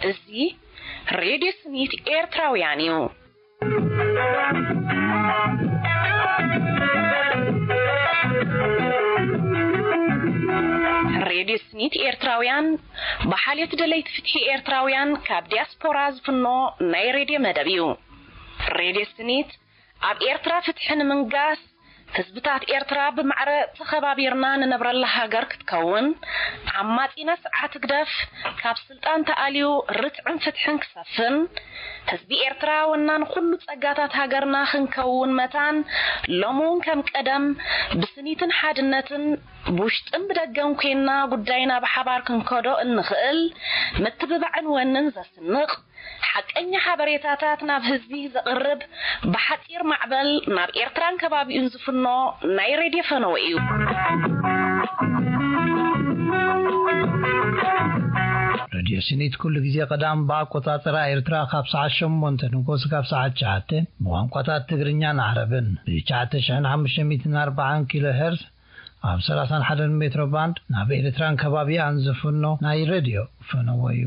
እዚ ሬድዮ ስኒት ኤርትራውያን እዩ። ሬድዮ ስኒት ኤርትራውያን ብሓልዮት ደለይቲ ፍትሒ ኤርትራውያን ካብ ዲያስፖራ ዝፍኖ ናይ ሬድዮ መደብ እዩ። ሬድዮ ስኒት ኣብ ኤርትራ ፍትሒ ንምንጋስ፣ ህዝብታት ኤርትራ ብማዕረ ተኸባቢርና ንነብረላ ሃገር ክትከውን፣ ዓማጺና ስርዓት ህግደፍ ካብ ስልጣን ተኣልዩ ርትዕን ፍትሕን ክሰፍን፣ ህዝቢ ኤርትራ ወናን ኩሉ ጸጋታት ሃገርና ክንከውን መታን፣ ሎሚ እውን ከም ቀደም ብስኒትን ሓድነትን ብውሽጥን ብደገን ኮይንና ጉዳይና ብሓባር ክንከዶ እንኽእል ምትብባዕን ወንን ዘስንቕ ሓቀኛ ሓበሬታታት ናብ ህዝቢ ዘቕርብ ብሓጺር ማዕበል ናብ ኤርትራን ከባቢኡን ዝፍኖ ናይ ሬድዮ ፈነወ እዩ። ሬድዮ ስኒት ኩሉ ግዜ ቀዳም ብኣቆጻጽራ ኤርትራ ካብ ሰዓት ሸሞንተ ንጎስ ካብ ሰዓት ትሽዓተ ብቋንቋታት ትግርኛን ዓረብን ብ ትሽዓተ ሽሕን ሓሙሽተ ሚእትን ኣርባዓን ኪሎ ሄርዝ ኣብ ሰላሳን ሓደን ሜትሮ ባንድ ናብ ኤርትራን ከባቢኣን ዝፍኖ ናይ ሬድዮ ፈነወ እዩ።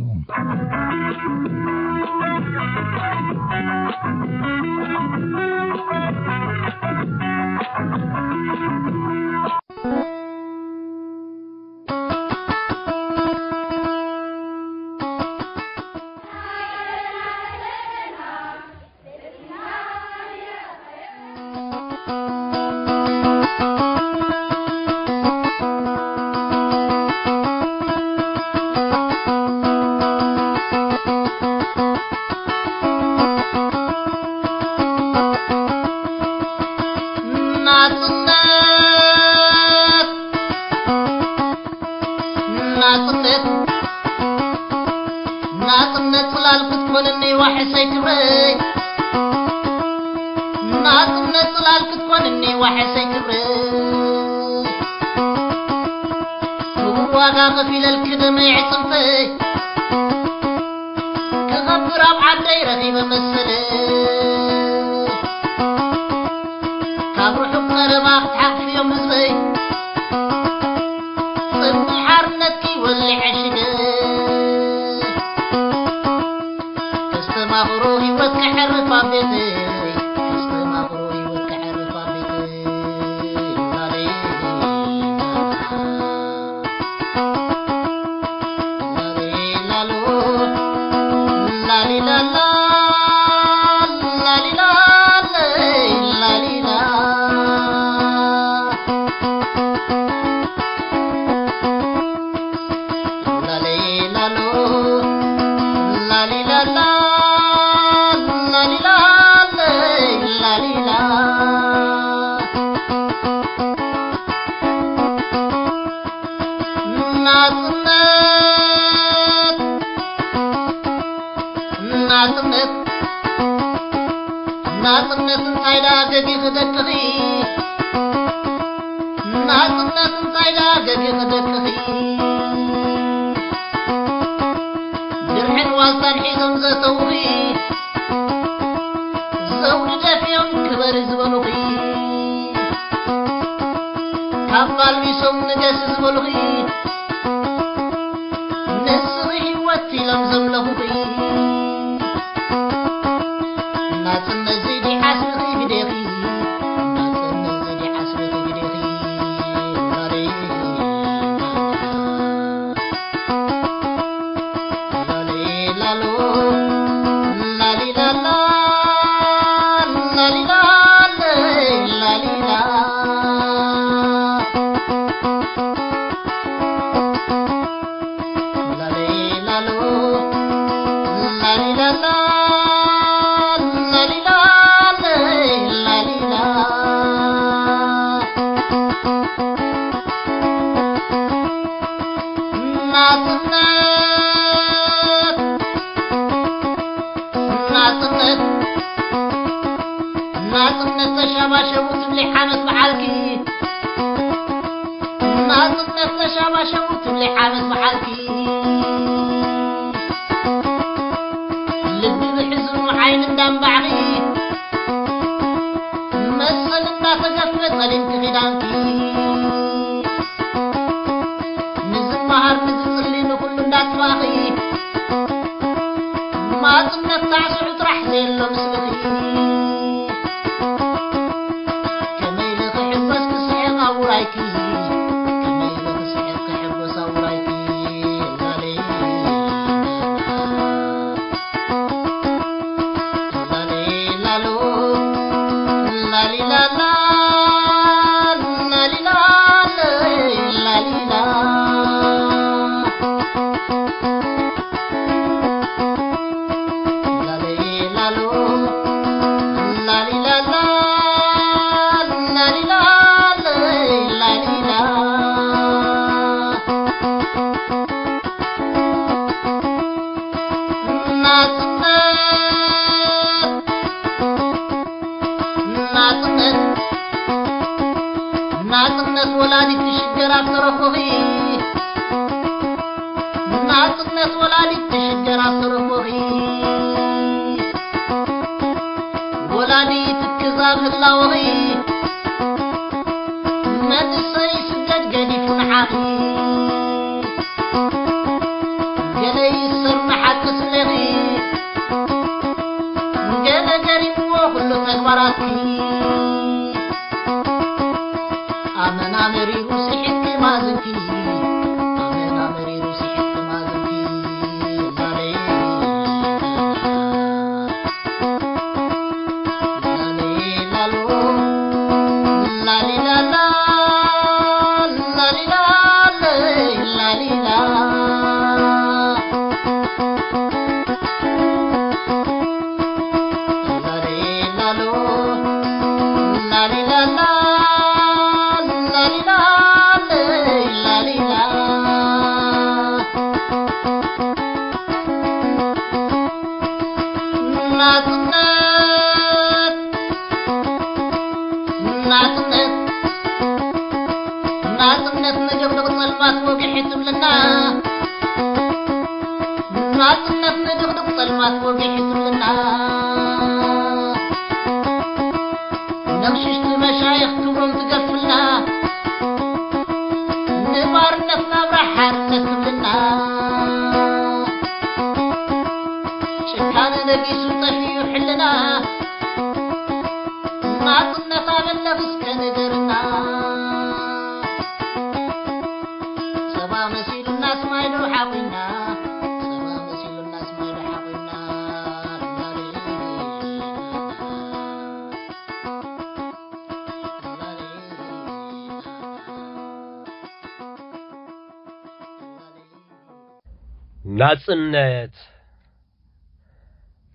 ናጽነት፣ ናጽነት፣ ናጽነት ጽላል ክትኮንኒ ዋሕሰይ ክብረይ። ናጽነት ጽላል ክትኮንኒ ዋሕሰይ ክብረይ። ክቡር ዋጋ ከፊለልኪ ደመይ ዕጽምተይ። ክኸብር ኣብ ዓደይ ረኺበ መሰለይ። ካብ ርሑቕ ቀረባ ክትሓቕፍዮም ህዝበይ። ጽንብል ሓርነትኪ ወሊዐ ሽገ። ከስተማኽሮ ህይወት ከዕርፍ ኣብ ቤተይ። ከስተማኽሮ ህይወት ከዕርፍ ኣብ ቤተይ። ላሌ ላሎ፣ ላሊላላ፣ ላሊላለ፣ ላሊላ። ላሌ ላሎ፣ ላሊላላ፣ ላሊላለ፣ ላሊላ። ናጽነት፣ ናጽነት፣ ናጽነት እንታይ ደኣ ገጊኺ ደቅኺ? ናጽነት እንታይ ደኣ ገጊኺ ደቅኺ? ድርዕን ዋልታን ሒዞም ዘተውኺ፣ ዘውዲ ደፊኦም ክበሪ ዝበሉኺ፣ ካብ ኣልቢሶም ንገሲ ዝበሉኺ፣ ንስኺ ህይወት ኢሎም ዘምለኹኺ። ናጽነት እዚ ድዩ ዓስብኺ ግዴኺ? ናጽነት እዚ ድዩ ዓስብኺ ግዴኺ? ላሌ ላሌ ላሎ፣ ላሊላላ፣ ላሊላለ፣ ላሊላ። ላሌ ላሎ፣ ላሊላላ፣ ላሊላለ፣ ላሊላ። ናጽነት፣ ናጽነት፣ ናጽነት ተሻባሸቡ ትብሊ ዓመት በዓልኪ። ናጽነት ተሻባሸቡ ትብሊ ዓመት በዓልኪ። ልቢ ብሕዝኑ ዓይኒ እንዳንባዕኺ። ኣሊምኪ ኪዳንኪ ንዝመሃር ንዝጽሊ ንኹሉ እንዳጥፋኺ ማጽነት ሳዕስዑ ጥራሕ ዘየሎ ምስልኺ ከመይ ኢለ ክሕጎስ ክስሕቕ ኣብ ውራይኪ ከመይ ኢለ ክስሕቕ ክሕጎስ ኣብ ውራይኪ ላሌ ናጽነት ናጽነት ናጽነት ወላዲት ትሽገር ኣብ ተረፎኺ ናጽነት ወላዲት ትሽገር ኣብ ተረፎኺ ወላዲት ክዛብ ህላወኺ መንእሰይ ስደት ገዲፉ ንዓኺ ገለ ይስር ንሓቂ ስሌኺ ገለ ገሪምዎ ኩሉ ተግባራትኪ ኣመና መሪሩ ስሒትኪ ማዝንኪ ኣመና መሪሩ ስሒትኪ ማዝንኪ ላሌ ላሌ ላሎ ላሊላላ ላሊላለ ላሊላ ናጽነት ናጽነት ንድቕድቕ ጸልማት ወግሒ ትብልና ናጽነት ንድቕድቕ ጸልማት ወግሒ ትብልና ነቕሽሽቲ መሻይኽ ክብሮም ትገፍልና ንባርነት ናብራ ሓርነት ትብልና ጭካነ ነጊሱ ጠፊኡ ሕልና ናጽነት ኣበለፍ እስከ ንገርና ጸባ መሲሉና ስማይ ዶ ሓቑና ጸባ መሲሉና ስማይ ዶ ሓቑና ናጽነት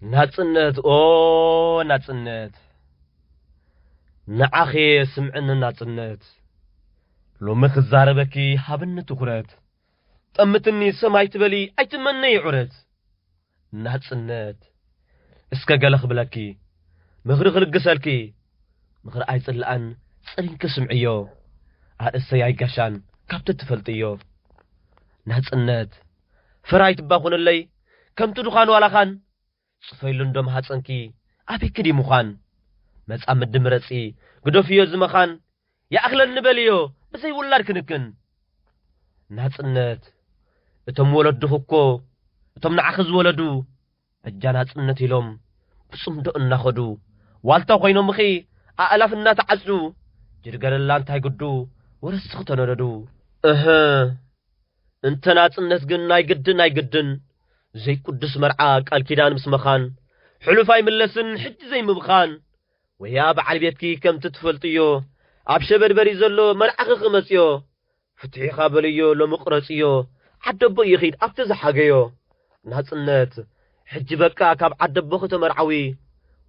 ናጽነት ኦ ናጽነት ንዓኺ ስምዕኒ ናጽነት ሎሚ ክዛረበኪ ሃብኒ ትኹረት ጠምትኒ ሰማይ ትበሊ ኣይትመነይ ዑረት ናጽነት እስከ ገለ ክብለኪ ምኽሪ ክልግሰልኪ ምኽሪ ኣይጽልኣን ጸሊንኪ ስምዕዮ ኣርእሰይ ኣይጋሻን ካብቲ ትፈልጥዮ ናጽነት ፍራይ ትባኹንለይ ከምቲ ድዃን ዋላኻን ጽፈይሉ እንዶ ማህጸንኪ ኣበይኪ ድዩ ምዃን መጻምዲ ምረጺ ግደፍዮ እዚ መኻን ይኣኽለኒ በልዮ ብዘይ ውላድ ክንክን ናጽነት እቶም ወለድኺ እኮ እቶም ንዓኺ ዝወለዱ በጃ ናጽነት ኢሎም ብጽምዶ እናኸዱ ዋልታ ኮይኖምኺ ኣእላፍ እናተዓጽዱ ጅርገለላ እንታይ ግዱ ወረስኺ ተነደዱ እህ እንተ ናጽነት ግን ናይ ግድን ናይ ግድን ዘይቅዱስ መርዓ ቃል ኪዳን ምስ መኻን ሕሉፍ ኣይምለስን ሕጂ ዘይምብኻን ወያ በዓል ቤትኪ ከምቲ ትፈልጥዮ ኣብ ሸበድበሪ ዘሎ መርዓኺ ክመጽዮ ፍትሒኻ በልዮ ሎሚ ቅረጽዮ ዓደቦ ይኺድ ኣብቲ ዝሓገዮ ናጽነት ሕጂ በቃ ካብ ዓደቦኺ ተመርዓዊ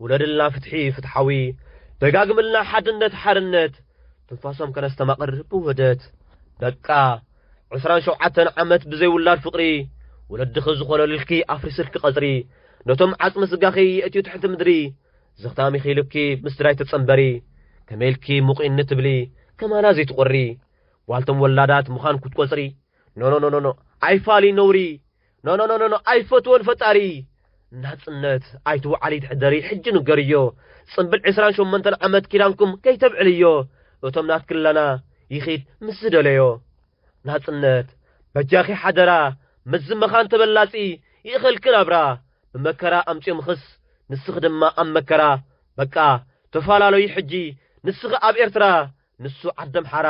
ውለድልና ፍትሒ ፍትሓዊ ደጋግምልና ሓድነት ሓርነት ትንፋሶም ከነስተማቕር ብውህደት በቃ ዕስራን ሸውዓተን ዓመት ብዘይ ውላድ ፍቕሪ ወለድኺ ዝኾለልልኪ ኣፍሪስልኪ ቀጽሪ ነቶም ዓጽሚ ስጋኺ የእትዩ ትሕቲ ምድሪ ዘኽታሚኺ ኢሉኪ ምስ ድራይ ተጸንበሪ ከመይ ኢልኪ ሙቒኒ ትብሊ ከማና ዘይትቖሪ ጓልቶም ወላዳት ምዃን ክትቆጽሪ ኖኖኖኖ ኣይፋሊ ነውሪ ኖኖኖኖኖ ኣይፈትዎን ፈጣሪ ናጽነት ኣይትውዓሊ ትሕደሪ ሕጂ ንገርዮ ጽምብል ዕስራን ሸሞንተን ዓመት ኪዳንኩም ከይተብዕልዮ እቶም ናትክለና ይኺድ ምስ ዝደለዮ። ናጽነት በጃኺ ሓደራ፣ መዚ መኻን ተበላጺ ይእኸልኪ ናብራ። ብመከራ ኣምጺኦምኽስ ንስኺ ድማ ኣብ መከራ። በቃ ተፈላለዩ ሕጂ፣ ንስኺ ኣብ ኤርትራ፣ ንሱ ዓደምሓራ።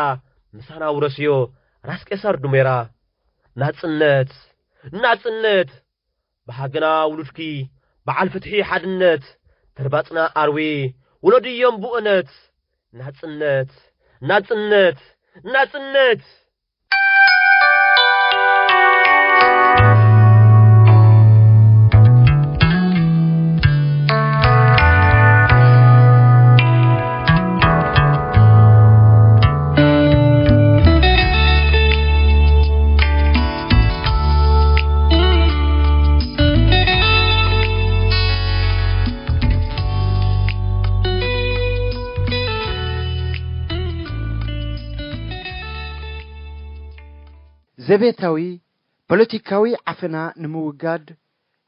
ምሳና ውረስዮ ራስ ቄሳር ዱሜራ። ናጽነት ናጽነት፣ ብሃገና ውሉድኪ በዓል ፍትሒ ሓድነት። ተርባጽና ኣርዊ ወለዱ እዮም ብእነት። ናጽነት ናጽነት ናጽነት። ዘቤታዊ ፖለቲካዊ ዓፈና ንምውጋድ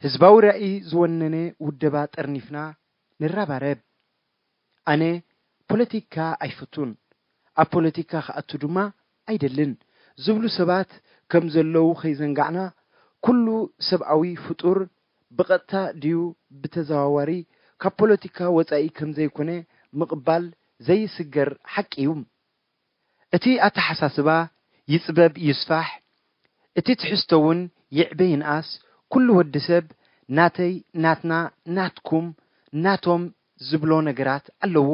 ህዝባዊ ራእይ ዝወነነ ውደባ ጠርኒፍና ንረባረብ። ኣነ ፖለቲካ ኣይፈቱን፣ ኣብ ፖለቲካ ክኣቱ ድማ ኣይደልን ዝብሉ ሰባት ከም ዘለዉ ከይዘንጋዕና፣ ኩሉ ሰብኣዊ ፍጡር ብቐጥታ ድዩ ብተዘዋዋሪ ካብ ፖለቲካ ወጻኢ ከም ዘይኮነ ምቕባል ዘይስገር ሓቂ እዩ። እቲ ኣተሓሳስባ ይጽበብ ይስፋሕ፣ እቲ ትሕዝቶ እውን ይዕበ ይንኣስ፣ ኩሉ ወዲ ሰብ ናተይ፣ ናትና፣ ናትኩም፣ ናቶም ዝብሎ ነገራት ኣለዎ።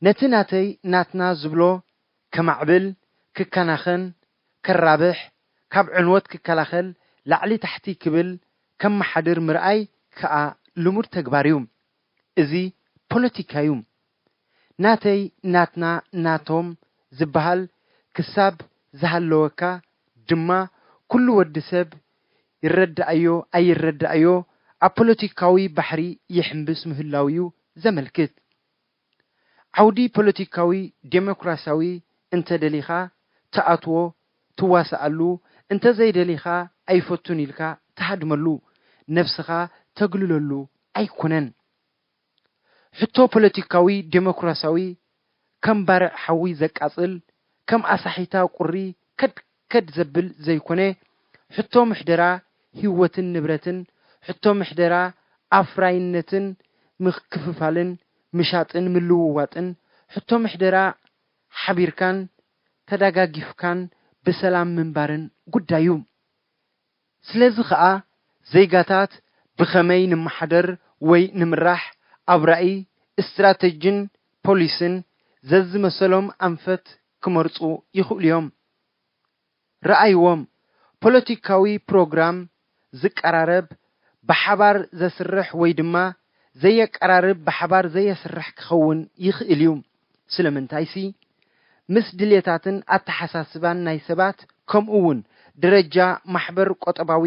ነቲ ናተይ ናትና ዝብሎ ከማዕብል፣ ክከናኸን፣ ከራብሕ፣ ካብ ዕንወት ክከላኸል፣ ላዕሊ ታሕቲ ክብል ከመሓድር ምርኣይ ከኣ ልሙድ ተግባር እዩ። እዚ ፖለቲካ እዩ። ናተይ ናትና ናቶም ዝበሃል ክሳብ ዝሃለወካ ድማ ኩሉ ወዲ ሰብ ይረዳኣዮ ኣይረዳኣዮ ኣብ ፖለቲካዊ ባሕሪ ይሕምብስ ምህላው እዩ ዘመልክት። ዓውዲ ፖለቲካዊ ዴሞክራሲያዊ እንተ ደሊኻ ትኣትዎ ትዋሳኣሉ፣ እንተ ዘይደሊኻ ኣይፈቱን ኢልካ ትሃድመሉ፣ ነብስኻ ተግልለሉ ኣይኮነን። ሕቶ ፖለቲካዊ ዴሞክራሲያዊ ከም ባርዕ ሓዊ ዘቃጽል፣ ከም ኣሳሒታ ቁሪ ከድ ከድ ዘብል ዘይኮነ፣ ሕቶ ምሕደራ ህይወትን ንብረትን፣ ሕቶ ምሕደራ ኣፍራይነትን ምክፍፋልን ምሻጥን ምልውዋጥን፣ ሕቶ ምሕደራ ሓቢርካን ተዳጋጊፍካን ብሰላም ምንባርን ጉዳይ እዩ። ስለዚ ኸኣ ዜጋታት ብኸመይ ንመሓደር ወይ ንምራሕ ኣብ ራእይ፣ ስትራተጅን ፖሊስን ዘዝመሰሎም ኣንፈት ክመርጹ ይኽእሉ እዮም። ረኣይዎም፣ ፖለቲካዊ ፕሮግራም ዝቀራረብ ብሓባር ዘስርሕ ወይ ድማ ዘየቀራርብ ብሓባር ዘየስርሕ ክኸውን ይኽእል እዩ። ስለምንታይሲ ምስ ድሌታትን ኣተሓሳስባን ናይ ሰባት ከምኡ እውን ደረጃ ማሕበር ቆጠባዊ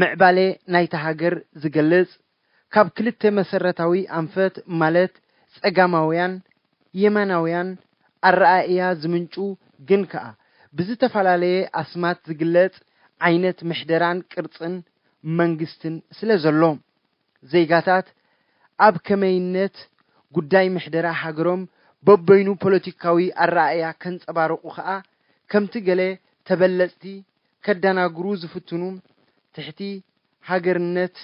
ምዕባሌ ናይታ ሃገር ዝገልጽ ካብ ክልተ መሰረታዊ ኣንፈት ማለት ጸጋማውያን የማናውያን ኣረኣእያ ዝምንጩ ግን ከኣ ብዝተፈላለየ ኣስማት ዝግለጽ ዓይነት ምሕደራን ቅርጽን መንግስትን ስለ ዘሎ ዜጋታት ኣብ ከመይነት ጉዳይ ምሕደራ ሃገሮም በበይኑ ፖለቲካዊ ኣረኣእያ ከንጸባርቑ ከኣ ከምቲ ገለ ተበለጽቲ ከዳናግሩ ዝፍትኑ ትሕቲ ሃገርነት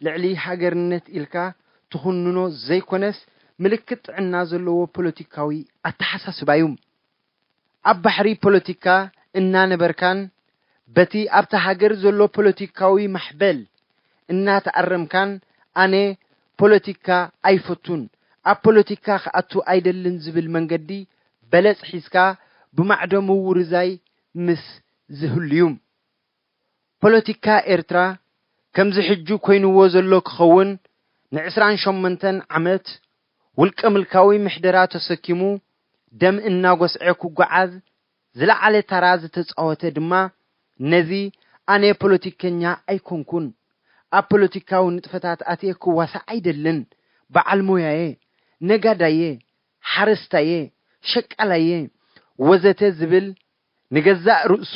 ልዕሊ ሃገርነት ኢልካ ትኹንኖ ዘይኮነስ ምልክት ጥዕና ዘለዎ ፖለቲካዊ ኣተሓሳስባ እዩ። ኣብ ባሕሪ ፖለቲካ እናነበርካን በቲ ኣብታ ሃገር ዘሎ ፖለቲካዊ ማሕበል እናተኣረምካን ኣነ ፖለቲካ ኣይፈቱን፣ ኣብ ፖለቲካ ክኣቱ ኣይደልን ዝብል መንገዲ በለጽ ሒዝካ ብማዕዶ ምውርዛይ ምስ ዝህሉ እዩ። ፖለቲካ ኤርትራ ከምዚ ሕጂ ኮይንዎ ዘሎ ክኸውን ንዕስራን ሸሞንተን ዓመት ውልቀ ምልካዊ ምሕደራ ተሰኪሙ ደም እናጎስዐ ክጓዓዝ ዝለዓለ ታራ ዝተጻወተ ድማ ነዚ ኣነ ፖለቲከኛ ኣይኮንኩን፣ ኣብ ፖለቲካዊ ንጥፈታት ኣትየ ክዋሳእ ኣይደልን፣ በዓል ሞያየ፣ ነጋዳየ፣ ሓረስታየ፣ ሸቃላየ ወዘተ ዝብል ንገዛእ ርእሱ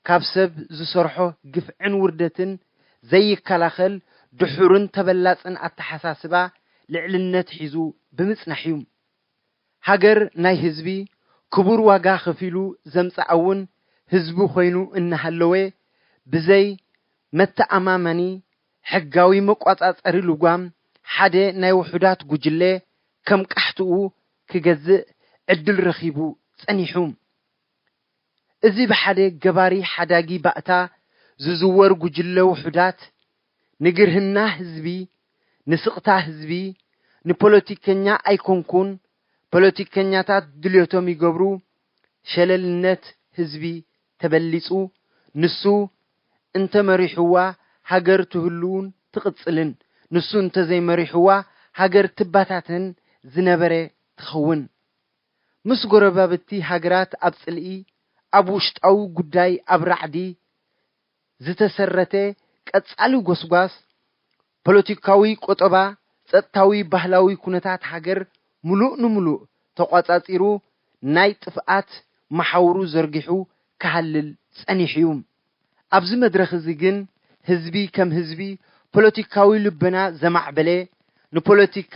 ካብ ሰብ ዝሰርሖ ግፍዕን ውርደትን ዘይከላኸል ድሑርን ተበላጽን ኣተሓሳስባ ልዕልነት ሒዙ ብምጽናሕ እዩ። ሃገር ናይ ህዝቢ ክቡር ዋጋ ከፊሉ ዘምጽኣ እውን ህዝቢ ኮይኑ እናሃለወ፣ ብዘይ መተኣማመኒ ሕጋዊ መቋጻጸሪ ልጓም ሓደ ናይ ውሑዳት ጉጅለ ከም ቃሕትኡ ክገዝእ ዕድል ረኺቡ ጸኒሑ። እዚ ብሓደ ገባሪ ሓዳጊ ባእታ ዝዝወር ጉጅለ ውሑዳት፣ ንግርህና ህዝቢ፣ ንስቕታ ህዝቢ፣ ንፖለቲከኛ ኣይኮንኩን፣ ፖለቲከኛታት ድልዮቶም ይገብሩ፣ ሸለልነት ህዝቢ ተበሊጹ፣ ንሱ እንተመሪሕዋ ሃገር ትህሉውን ትቕጽልን፣ ንሱ እንተዘይመሪሕዋ ሃገር ትባታተን ዝነበረ ትኸውን። ምስ ጎረባብቲ ሃገራት ኣብ ጽልኢ፣ ኣብ ውሽጣዊ ጉዳይ ኣብ ራዕዲ ዝተሰረተ ቀጻሊ ጎስጓስ፣ ፖለቲካዊ ቆጠባ፣ ጸጥታዊ ባህላዊ ኩነታት ሃገር ምሉእ ንምሉእ ተቋጻጺሩ ናይ ጥፍኣት መሓውሩ ዘርጊሑ ክሃልል ጸኒሑ እዩ። ኣብዚ መድረኽ እዚ ግን ህዝቢ ከም ህዝቢ ፖለቲካዊ ልበና ዘማዕበለ፣ ንፖለቲካ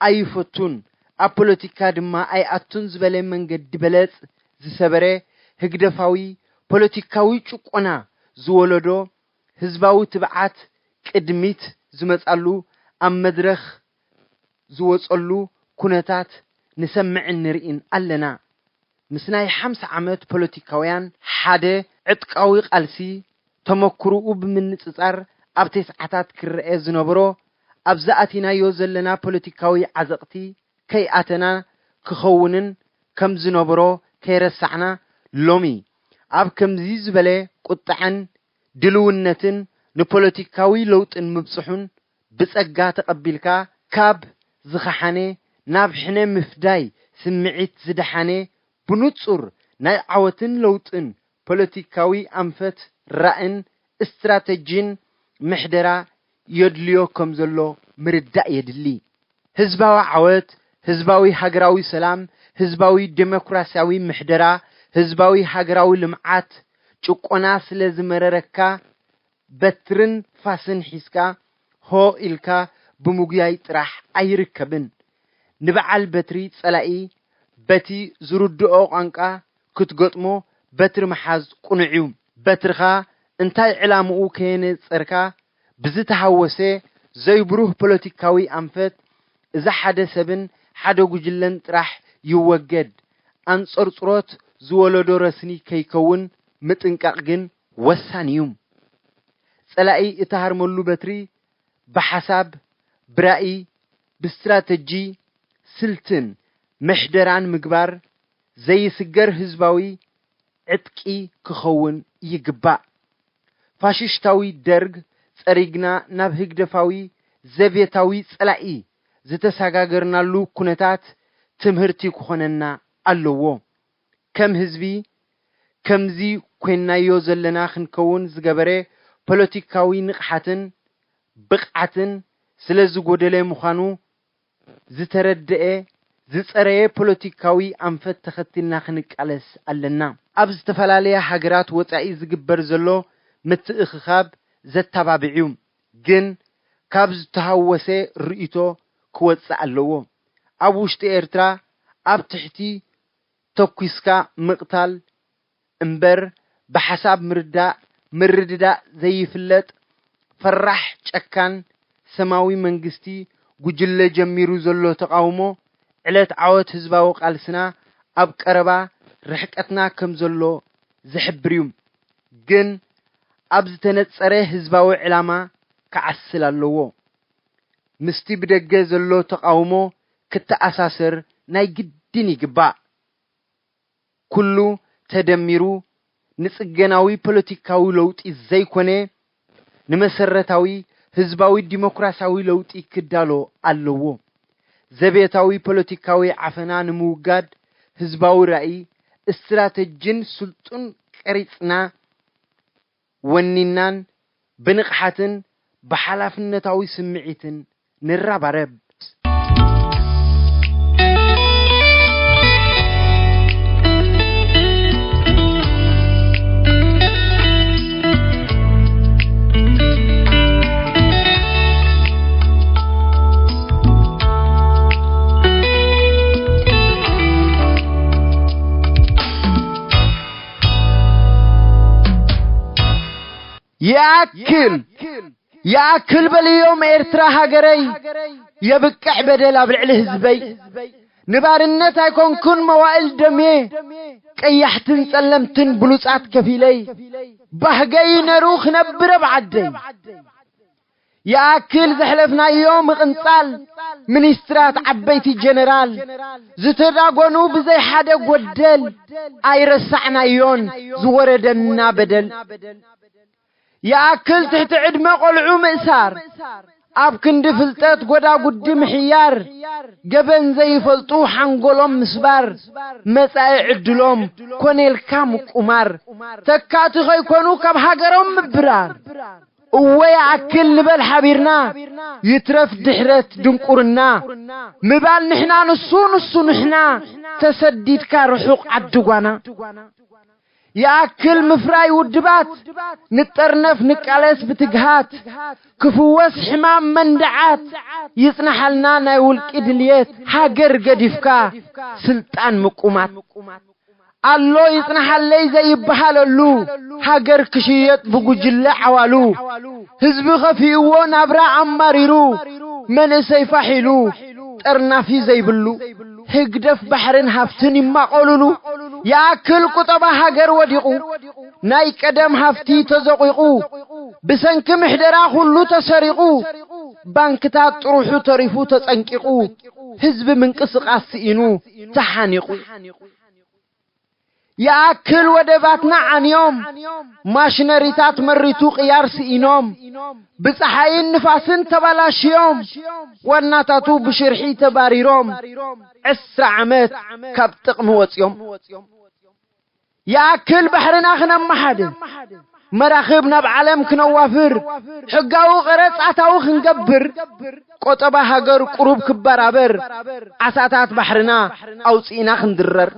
ኣይፈቱን፣ ኣብ ፖለቲካ ድማ ኣይኣቱን ዝበለ መንገዲ በለጽ ዝሰበረ ህግደፋዊ ፖለቲካዊ ጭቆና ዝወለዶ ህዝባዊ ትብዓት ቅድሚት ዝመጻሉ ኣብ መድረኽ ዝወጸሉ ኩነታት ንሰምዕን ንርእን ኣለና። ምስ ናይ ሓምሳ ዓመት ፖለቲካውያን ሓደ ዕጥቃዊ ቃልሲ ተመክሮኡ ብምንጽጻር ኣብ ተስዓታት ክረአ ዝነበሮ ኣብዚ ኣቲናዮ ዘለና ፖለቲካዊ ዓዘቕቲ ከይኣተና ክኸውንን ከም ዝነበሮ ከይረሳዕና ሎሚ ኣብ ከምዚ ዝበለ ቁጥዐን ድልውነትን ንፖለቲካዊ ለውጥን ምብጽሑን ብጸጋ ተቐቢልካ ካብ ዝኸሓነ ናብ ሕነ ምፍዳይ ስምዒት ዝደሓነ ብንጹር ናይ ዓወትን ለውጥን ፖለቲካዊ ኣንፈት ራእን ስትራተጂን ምሕደራ የድልዮ ከም ዘሎ ምርዳእ የድሊ። ህዝባዊ ዓወት፣ ህዝባዊ ሃገራዊ ሰላም፣ ህዝባዊ ዴሞክራሲያዊ ምሕደራ፣ ህዝባዊ ሃገራዊ ልምዓት፣ ጭቆና ስለ ዝመረረካ በትርን ፋስን ሒዝካ ሆ ኢልካ ብምጉያይ ጥራሕ ኣይርከብን። ንበዓል በትሪ ጸላኢ በቲ ዝርድኦ ቋንቋ ክትገጥሞ በትሪ ምሓዝ ቅኑዕ እዩ። በትርኻ እንታይ ዕላምኡ ከየነጸርካ ብዝተሃወሰ ዘይብሩህ ፖለቲካዊ ኣንፈት እዚ ሓደ ሰብን ሓደ ጉጅለን ጥራሕ ይወገድ፣ ኣንጸርጽሮት ዝወለዶ ረስኒ ከይከውን ምጥንቃቕ ግን ወሳኒ እዩ። ጸላኢ እትሃርመሉ በትሪ ብሓሳብ፣ ብራእይ፣ ብስትራተጂ፣ ስልትን ምሕደራን ምግባር ዘይስገር ህዝባዊ ዕጥቂ ክኸውን ይግባእ። ፋሽሽታዊ ደርግ ጸሪግና ናብ ህግደፋዊ ዘቤታዊ ጸላኢ ዝተሰጋገርናሉ ኩነታት ትምህርቲ ክኾነና ኣለዎ። ከም ህዝቢ ከምዚ ኮይንናዮ ዘለና ክንከውን ዝገበረ ፖለቲካዊ ንቕሓትን ብቕዓትን ስለ ዝጎደለ ምዃኑ ዝተረድኤ፣ ዝጸረየ ፖለቲካዊ ኣንፈት ተኸቲልና ክንቃለስ ኣለና። ኣብ ዝተፈላለያ ሃገራት ወጻኢ ዝግበር ዘሎ ምትእኽኻብ ዘተባብዕ እዩ፣ ግን ካብ ዝተሃወሰ ርእይቶ ክወጽእ ኣለዎ። ኣብ ውሽጢ ኤርትራ ኣብ ትሕቲ ተኲስካ ምቕታል እምበር ብሓሳብ ምርዳእ ምርድዳእ ዘይፍለጥ ፈራሕ ጨካን ሰማዊ መንግስቲ ጉጅለ ጀሚሩ ዘሎ ተቓውሞ ዕለት ዓወት ህዝባዊ ቃልስና ኣብ ቀረባ ርሕቀትና ከም ዘሎ ዝሕብር እዩ። ግን ኣብ ዝተነጸረ ህዝባዊ ዕላማ ክዓስል ኣለዎ። ምስቲ ብደገ ዘሎ ተቓውሞ ክተኣሳሰር ናይ ግድን ይግባእ። ኩሉ ተደሚሩ ንጽገናዊ ፖለቲካዊ ለውጢ ዘይኮነ ንመሰረታዊ ህዝባዊ ዲሞክራሲያዊ ለውጢ ክዳሎ ኣለዎ። ዘቤታዊ ፖለቲካዊ ዓፈና ንምውጋድ ህዝባዊ ራእይ፣ ስትራተጂን ስልጡን ቀሪጽና ወኒናን ብንቕሓትን ብሓላፍነታዊ ስምዒትን ንረባረብ። ይኣክል! ይኣክል በልዮም ኤርትራ ሃገረይ! የብቅዕ በደል ኣብ ልዕሊ ህዝበይ! ንባርነት ኣይኮንኩን መዋእል ደምየ፣ ቀያሕትን ጸለምትን ብሉጻት ከፊለይ፣ ባህገይ ነሩ ክነብር ኣብ ዓደይ። ይኣክል ዘሕለፍናዮ ምቕንጻል፣ ሚኒስትራት ዓበይቲ ጀነራል፣ ዝተዳጎኑ ብዘይ ሓደ ጎደል፣ ኣይረሳዕናዮን ዝወረደና በደል። ይኣክል ትሕቲ ዕድመ ቆልዑ ምእሳር፣ ኣብ ክንዲ ፍልጠት ጎዳጉዲ ምሕያር፣ ገበን ዘይፈልጡ ሓንጎሎም ምስባር፣ መጻኢ ዕድሎም ኮኔልካ ምቁማር፣ ተካእቲ ከይኮኑ ካብ ሃገሮም ምብራር። እወ ይኣክል ንበል ሓቢርና፣ ይትረፍ ድሕረት ድንቁርና፣ ምባል ንሕና ንሱ ንሱ ንሕና፣ ተሰዲድካ ርሑቕ ዓዲ ጓና። ይኣክል ምፍራይ ውድባት፣ ንጠርነፍ ንቃለስ ብትግሃት፣ ክፍወስ ሕማም መንደዓት፣ ይጽናሓልና ናይ ውልቂ ድልየት፣ ሃገር ገዲፍካ ስልጣን ምቁማት። ኣሎ ይጽናሓለይ ዘይበሃለሉ፣ ሃገር ክሽየጥ ብጉጅለ ዓዋሉ፣ ህዝቢ ከፊእዎ ናብራ ኣማሪሩ፣ መንእሰይ ፋሕ ኢሉ፣ ጠርናፊ ዘይብሉ፣ ህግደፍ ባሕርን ሃፍትን ይማቐሉሉ። ይኣክል ቁጠባ ሃገር ወዲቑ፣ ናይ ቀደም ሃፍቲ ተዘቒቑ፣ ብሰንኪ ምሕደራ ኩሉ ተሰሪቑ፣ ባንክታት ጥሩሑ ተሪፉ ተጸንቂቑ፣ ህዝቢ ምንቅስቓስ ስኢኑ ተሓኒቑ። ይኣክል ወደባትና ዓንዮም፣ ማሽነሪታት መሪቱ ቅያር ስኢኖም፣ ብፀሓይን ንፋስን ተባላሽዮም፣ ዋናታቱ ብሽርሒ ተባሪሮም፣ ዕስራ ዓመት ካብ ጥቕሚ ወፅዮም። ይኣክል ባሕርና ክነመሓድር፣ መራኽብ ናብ ዓለም ክነዋፍር፣ ሕጋዊ ቀረፅ ኣታዊ ክንገብር፣ ቆጠባ ሃገር ቁሩብ ክበራበር፣ ዓሳታት ባሕርና ኣውፂእና ክንድረር።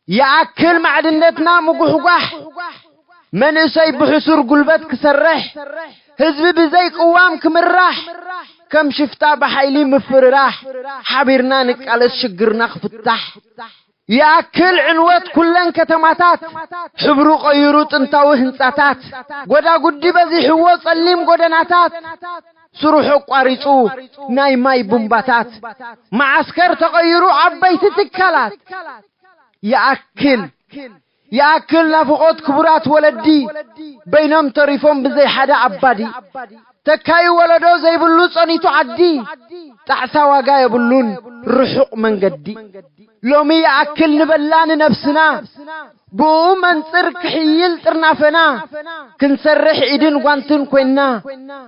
ይኣክል ማዕድነትና ምጉሕጓሕ፣ መንእሰይ ብሕሱር ጉልበት ክሰርሕ፣ ህዝቢ ብዘይ ቅዋም ክምራሕ፣ ከም ሽፍታ ብሓይሊ ምፍርራሕ፣ ሓቢርና ንቃለስ ሽግርና ክፍታሕ። ይኣክል ዕንወት ኩለን ከተማታት፣ ሕብሩ ቀይሩ ጥንታዊ ህንጻታት፣ ጎዳጉዲ በዚሕዎ ጸሊም ጎደናታት፣ ስርሑ ኣቋሪጹ ናይ ማይ ቡምባታት፣ መዓስከር ተቐይሩ ዓበይቲ ትካላት። ይኣክል፣ ይኣክል ናፍቖት ክቡራት ወለዲ፣ በይኖም ተሪፎም ብዘይ ሓደ ኣባዲ። ተካዩ ወለዶ ዘይብሉ ጸኒቱ ዓዲ፣ ጣዕሳ ዋጋ የብሉን ርሑቕ መንገዲ። ሎሚ ይኣክል ንበላ ንነብስና፣ ብኡ መንጽር ክሕይል ጥርናፈና፣ ክንሰርሕ ኢድን ጓንትን ኮይንና፣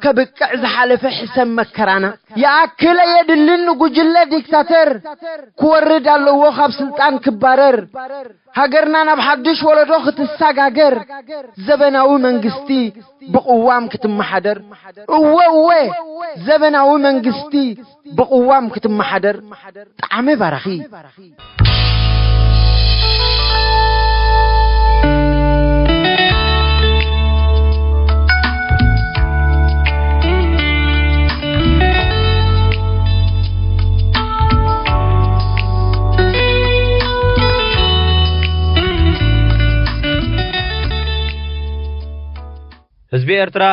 ከብቅዕ ዝሓለፈ ሕሰም መከራና። ይኣክል ኣየድልን ንጉጅለ ዲክታተር፣ ክወርድ ኣለዎ ካብ ስልጣን ክባረር። ሃገርና ናብ ሓድሽ ወለዶ ክትሰጋገር፣ ዘበናዊ መንግስቲ ብቕዋም ክትመሓደር። እወ፣ እወ፣ ዘበናዊ መንግስቲ ብቕዋም ክትመሓደር። ጠዓመ ባራኺ። ህዝቢ ኤርትራ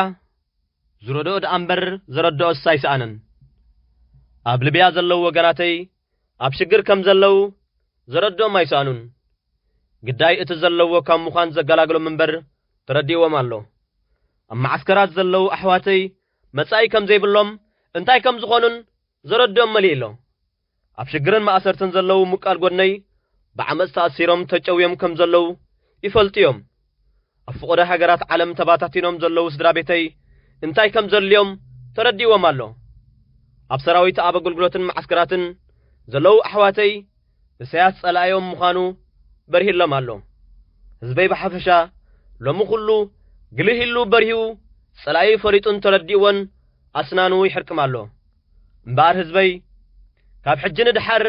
ዝረድኦ ደኣ እምበር ዘረድኦስ ኣይሰኣነን። ኣብ ሊብያ ዘለዉ ወገናተይ ኣብ ሽግር ከም ዘለዉ ዘረድኦም ኣይሰኣኑን። ግዳይ እቲ ዘለዎ ካብ ምዃን ዘገላግሎም እምበር ተረዲእዎም ኣሎ። ኣብ መዓስከራት ዘለዉ ኣሕዋተይ መጻኢ ከም ዘይብሎም፣ እንታይ ከም ዝኾኑን ዘረድኦም መሊኡ ኣሎ። ኣብ ሽግርን ማእሰርትን ዘለዉ ምቃል ጎድነይ ብዓመጽ ተኣሲሮም ተጨውዮም ከም ዘለዉ ይፈልጡ እዮም። ኣብ ፍቑዶ ሃገራት ዓለም ተባታቲኖም ዘለዉ ስድራ ቤተይ እንታይ ከም ዘድልዮም ተረዲእዎም ኣሎ። ኣብ ሰራዊት፣ ኣብ ኣገልግሎትን መዓስከራትን ዘለዉ ኣሕዋተይ ኢሳያስ ጸላኢኦም ምዃኑ በሪህሎም ኣሎ። ህዝበይ ብሓፈሻ ሎሚ ኩሉ ግልህ ኢሉ በሪሁ፣ ጸላኢ ፈሊጡን ተረዲእዎን ኣስናኑ ይሕርቅም ኣሎ። እምበኣር ህዝበይ፣ ካብ ሕጂ ንድሓር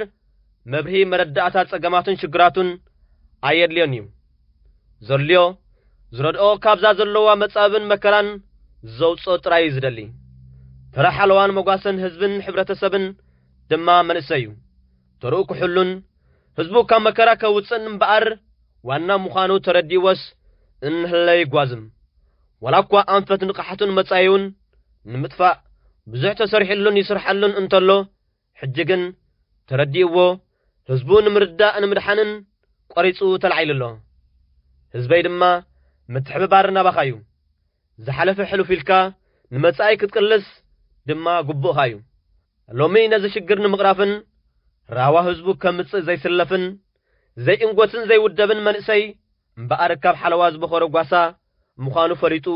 መብርሂ መረዳእታ ጸገማቱን ሽግራቱን ኣየድልዮን እዩ። ዘድልዮ፣ ዝረድኦ ካብዛ ዘለዋ መጻብብን መከራን ዘውጽኦ ጥራይ እዩ ዝደሊ። ተራ ሓለዋን መጓሰን ህዝብን ሕብረተሰብን ድማ መንእሰይ እዩ። ተርኡ ክሕሉን ህዝቡ ካብ መከራ ከውጽእን እምበኣር ዋና ምዃኑ ተረዲእዎስ እንህለ ይጓዝም። ዋላ እኳ ኣንፈት ንቕሓቱን መጻኢውን ንምጥፋእ ብዙሕ ተሰሪሕሉን ይስርሓሉን እንተሎ፣ ሕጂ ግን ተረዲእዎ ህዝቡ ንምርዳእ ንምድሓንን ቆሪጹ ተላዒሉ ኣሎ። ህዝበይ ድማ ምትሕብባር ናባኻ እዩ። ዝሓለፈ ሕሉፍ ኢልካ ንመጻኢ ክትቅልስ ድማ ግቡእኻ እዩ። ሎሚ ነዚ ሽግር ንምቕራፍን ራህዋ ህዝቡ ከምጽእ ዘይስለፍን ዘይእንጎትን ዘይውደብን መንእሰይ እምበኣር ካብ ሓለዋ ዝበኸሮ ጓሳ ምዃኑ ፈሊጡ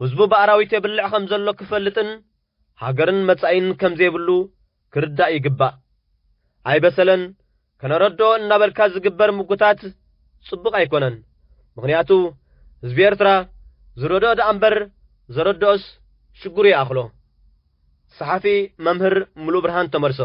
ህዝቡ ብኣራዊት የብልዕ ከም ዘሎ ክፈልጥን ሃገርን መጻኢን ከም ዘይብሉ ክርዳእ ይግባእ። ኣይበሰለን ከነረድኦ እናበልካ ዝግበር ምጉታት ጽቡቕ ኣይኮነን። ምኽንያቱ ህዝቢ ኤርትራ ዝረድኦ ደኣ እምበር ዘረድኦስ ሽግሩ ይኣኽሎ። ጸሓፊ መምህር ሙሉእ ብርሃን ተመልሶ።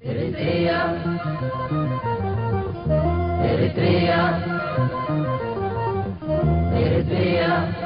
Eritrea, Eritrea, Eritrea.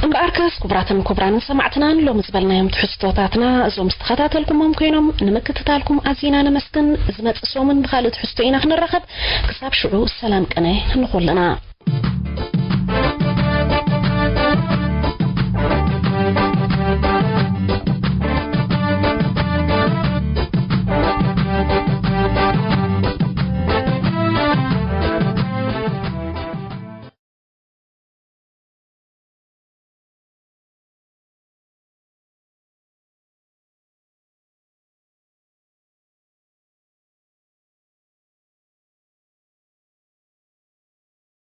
እምበኣርከስ ክቡራትን ክቡራንን ሰማዕትናን ሎሚ ዝበልናዮም ትሕዝቶታትና እዞም ዝተኸታተልኩሞም ኮይኖም ንምክትታልኩም ኣዚና ነመስግን። ዝመጽእ ሰሙን ብኻልእ ትሕዝቶ ኢና ክንራኸብ። ክሳብ ሽዑ ሰላም ቅነ ንኹልና።